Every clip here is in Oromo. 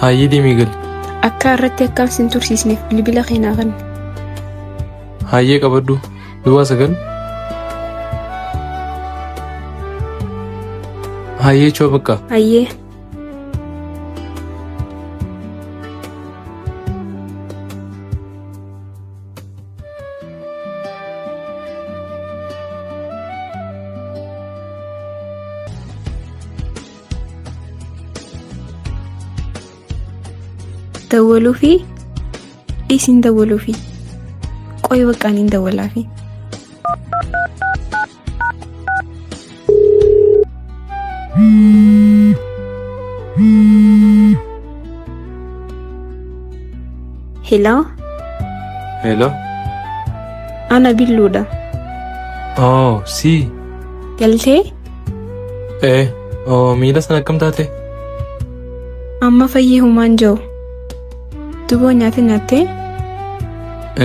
Hayyee deemii gali. Akka irratti akkaan sin tursiisneef bilbila kee naa kenni. Hayyee qabadhu. Duwwaa 9. Hayyee choo bakka. Hayyee. Dawwaluufi dhiisin dawwaluufi qoy baqqaan hin dawwalaafi. Hello, Hello. Ana Billuudha. Oh, si. Galtee? Eh, oh, miila sana akkam taate? Amma fayyee humaan jiru. Duboo nyaata nyaattee?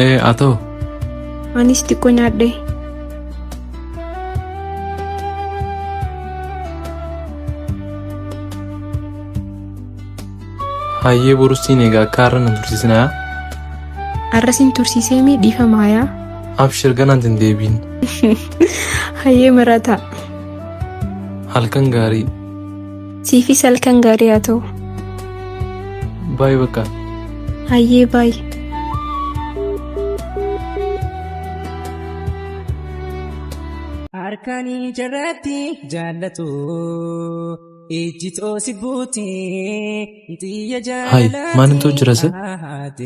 Eh, haa ta'u. Anis xiqqoo nyaadhe. Hayyee borus siin egaa akka har'a nan tursiisinaa. Har'a sin tursiisee mi dhiifama hayaa? Abshir ganaan hin deebiin. Hayyee marataa. Halkan gaarii. Siifis halkan gaarii haa ta'u. Baay'ee bakka. Hayyee baay'ee. Harkanii jarratti jaallatu ijji xoosi buuti xiyya Hayi, maalintu jira se? jaalalaati.